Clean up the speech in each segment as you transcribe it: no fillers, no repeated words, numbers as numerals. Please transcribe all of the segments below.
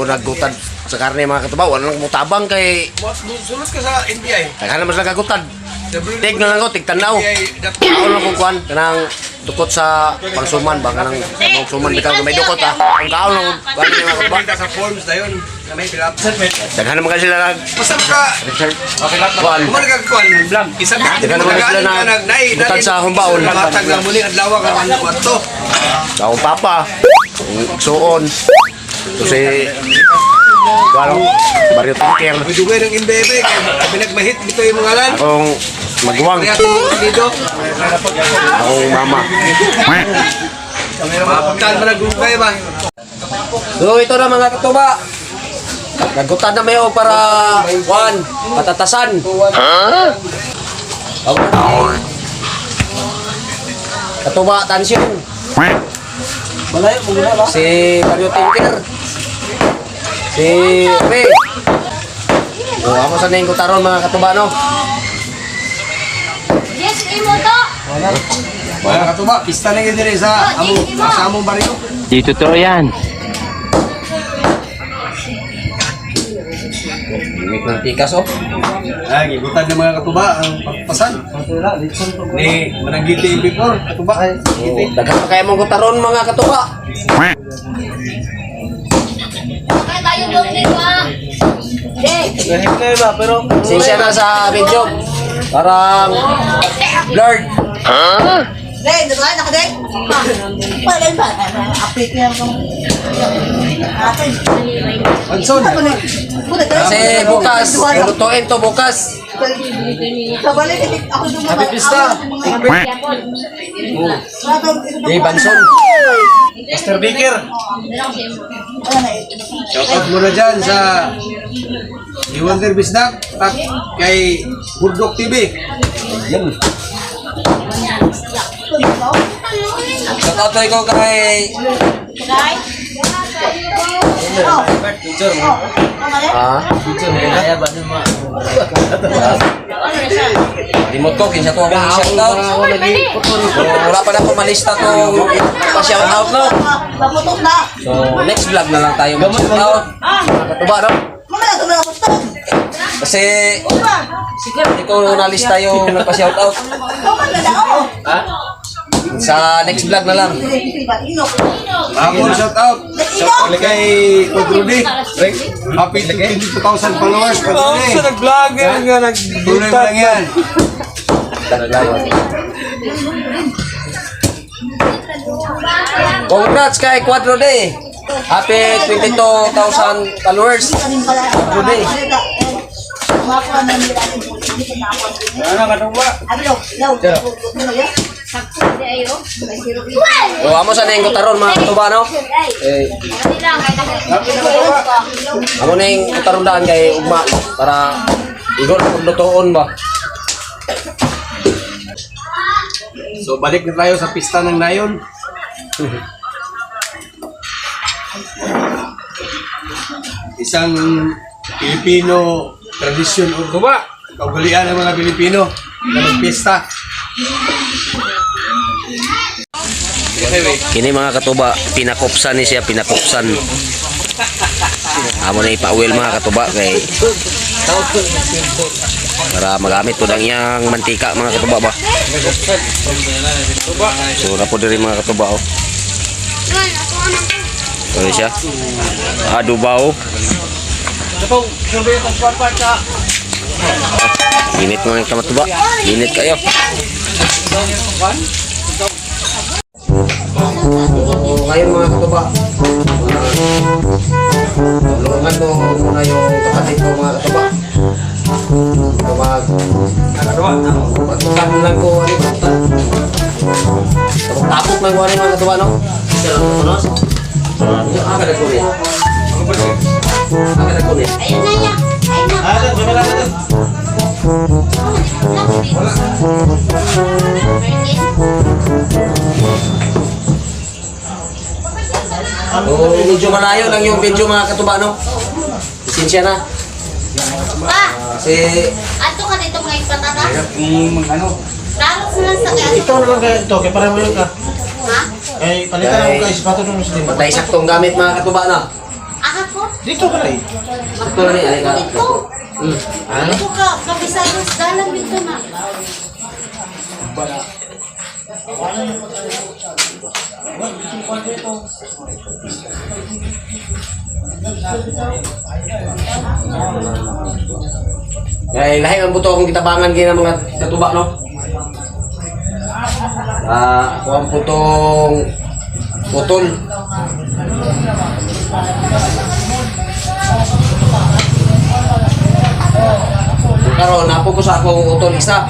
ko naggutad sa karne, mga katuba. Wala lang mutabang kay Sulod ka sa NBI. daghan naman sila kagutad. Tig na lang ko, tig tanaw. Ako lang kung kuan kanang dukot sa pangsuman ba, kanang kanang suman bitaw may dukot ah. Ang kaon lang kuan ni mga katuba. Sa forms na yun. Na may fill up. Daghan naman kasi sila nag Basta ka kuan. Kumana ka kuan. Isa ka. Daghan naman sila na butad sa humbaon. Matag lang muli adlaw ka ang kwarto. Sa akong papa, akong suon. Ito si kuan Barrio Tinker. May dugay ng NBB kay pinagmahit dito yung mga lan. Akong maguwang, Kaya dito. akong mama. Mapuntahan pa nagdugay ba? So ito na, mga katuba. Nagutad na mayo para kuan, patatasan. Huh? Katuba tansyon. Si Mario Tinker. Si Ray. O, ako sa nang kutaron, mga katuba, no? Yes, imo to. Mga katuba, pista na yun diri sa amo sa among baryo. Di totoo yan. Limit ng tikas, oh. Ah, gibutad ng mga katuba ang pasan. Ni Mananggiti before katuba. Oh, daghan pa kayo mong kutaron, mga katuba. Kaya tayo dong dito ah. Sinsya na sa video. Parang blurred. Dek, dek, nak dek. Wala ba? Apik niya kung. Panson. Kasi bukas, lulutuin to bukas. Kabalik ako doon. Happy Pista. Di Banson. Master Baker. Shout out muna dyan sa Iwander Bisdak at kay Burdok TV. Yan. Shout out ko kay Ah? Limot ko, kinsa to akong shout out. So, wala pa na ako malista to pa shout out, no. Paputok na. So, next vlog na lang tayo mag-shout out. Mga katuba, no? Mamaya na putok. Kasi hindi ko nalista yung nagpa-shout out. Kaman na daw. Sa next vlog na lang. Inok. Ako shout out Inok. kay Kodrudi. Happy 22,000 followers, Kodrudi. Nag-vlog nga nag Tuloy mo lang yan. Congrats kay Quadro Day. Happy 22,000 followers. Quadro Day. Makuha na nila ang Ano ka ba? Ano, daw, ano ya? O, amo sa na yung kutaron, mga katuba, no? Eh, amo na yung kutaron daan kay ugma para igor na paglutoon ba. So balik na tayo sa pista ng nayon. Isang Pilipino tradisyon o Tuba. kaugalian ng mga Pilipino na magpista. Kini, mga katuba, pinakupsan ni siya, pinakupsan. Amo na ipawil, mga katuba, kay para magamit po ang iyang mantika, mga katuba ba. So na po diri, mga katuba, oh. Ano siya? Adubaw. Init, mga katuba. Init kayo. So, ngayon, mga katuba, tulungan ko muna yung kapatid ko, mga katuba. So, magtutan lang ko, ano, magtutan. Tapok lang ko, ano, mga katuba, no? Ah, kada ko rin. Ah, kada ko rin. Ayun na niya. Ayun na. So, medyo malayo lang yung video, mga katuba, no? Pasensya na. Pa, Kasi, ato ka dito mga ipatata. Kung ano, Lalo sa lang sa kaya. Ito na lang kaya ito, kaya para mo yun ka. Ha? Kaya palitan mo kay sapato ng Muslim. patay saktong gamit, mga katuba, no? Aha po. Dito ka rin. Ito ni ay ka. Dito. Ano? Dito ka, kabisados dalan dito na. Kay lahi ang buto akong gitabangan gina mga katuba, no. Ah, ako ang putong putol. Karon napo ko sa akong utol isa.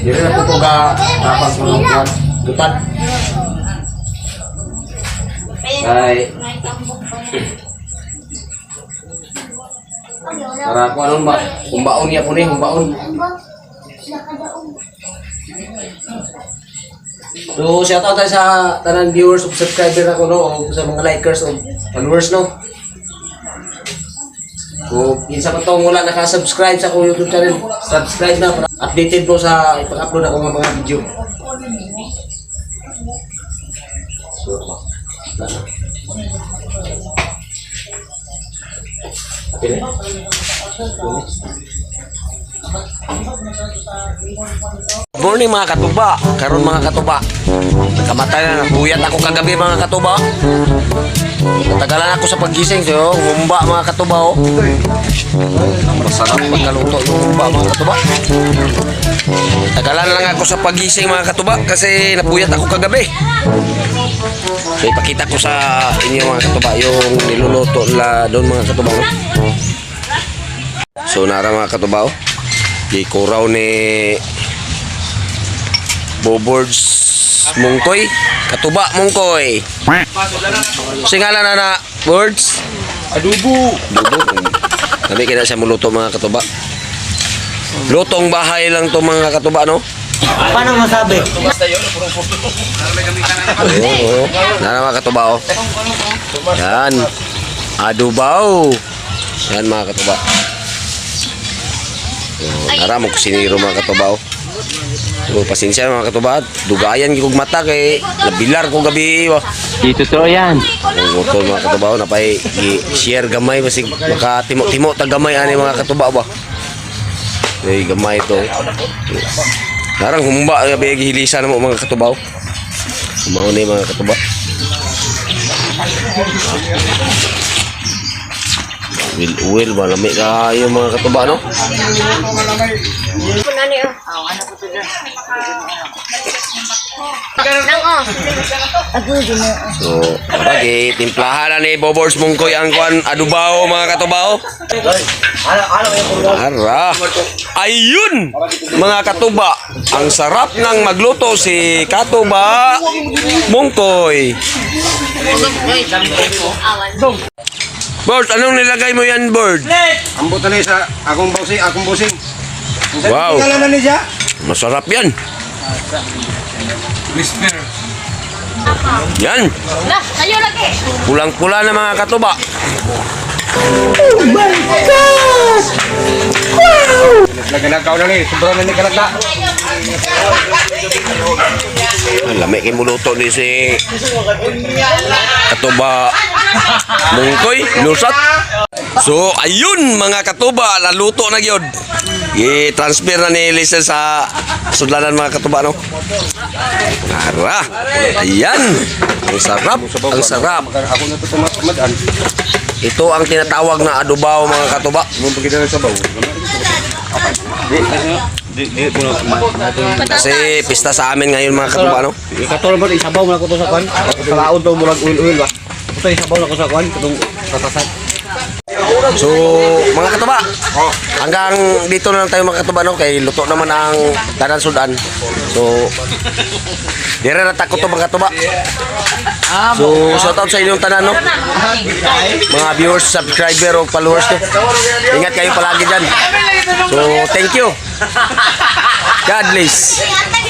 Dili na po ko ga tapang ko ng kuwan, dutan. Ay. May tambok pa na. Para ko anon ba? Humbaon niya po ni, humbaon. So, shout out tayo sa tanan viewers ug subscriber ako, no, o sa mga likers o followers, no. So, kinsa pa tong wala naka-subscribe sa akong YouTube channel, subscribe na para updated mo sa ipag-upload ako ng mga video. So, wala na. Okay na? Good morning, mga katuba. Karon, mga katuba, nakamatay na, nabuyat ako kagabi, mga katuba. Natagalan ako sa paggising. So, humba, mga katuba, oh. Masarap pagkaluto yung humba, mga katuba. Tagalan lang ako sa pagising, mga katuba, kasi napuyat ako kagabi. So ipakita ko sa inyo, mga katuba, yung niluluto nila doon, mga katuba, oh. So nara, mga katuba, oh. Gikuraw ni Bobords Mungkoy. Katuba Mungkoy. Singala na na, Boards. Adubo. Adubo. Sabi kina siya muluto, mga katuba. Lutong bahay lang to, mga katuba, no? Paano masabi? Oo. Nara, mga katuba, oh. Yan. Adubaw. Yan, mga katuba. Oh, nara mo kusiniro, mga katuba, oh. So, pasensya na, mga katuba. Dugayan kog mata kay nabilar ko gabi, oh. Di totoo yan. Ang utol, mga katuba, oh, napay gi-share gamay basig makatimo-timo tag gamay ani, mga katuba ba. Ay, gamay to. Narang humba gabi gihilisa na mo, mga katuba, oh. Mao ni, mga katuba. Will will ba lami kayo, mga katuba, no? So, bagay, timplahan na ni Bobors Mungkoy ang kuan adubaw, mga katubaw. Ara. Ayun! Mga katuba, ang sarap ng magluto si Katuba Mungkoy. Bird, anong nilagay mo yan, Bird? Ambot na ni sa akong bossing, akong bossing. Wow. Tingala na ni siya. Masarap yan. Whisper. Yan. Lah, kayo lagi. Pulang-pula na, mga katuba. Nagalagaw na ni, sobra na ni kalagda. Ang lami kay muluto ni si Katuba Mungkoy, lusat. So, ayun, mga katuba, naluto na gyud. I-transfer na ni Lisa sa sudlanan, mga katuba, no. Ara. Ayan. Ang sarap, ang sarap. Ako na to tumadan. Ito ang tinatawag na adobaw, mga katuba. Mo pagkita sa baw. Kasi pista sa amin ngayon, mga katuba, no. Katol mo, isabaw mo na ko to sa kwan. Sa laon to, murag oil-oil ba? Ito, isabaw na ko sa kwan. Katong katasan. So, mga katuba, hanggang dito na lang tayo, mga katuba, no? Kay luto naman ang tanan sudan. So, dire na takot to, mga katuba. So, shout out sa inyong tanan, no? Mga viewers, subscriber o followers ko. Ingat kayo palagi dyan. So, thank you. God bless. Ay,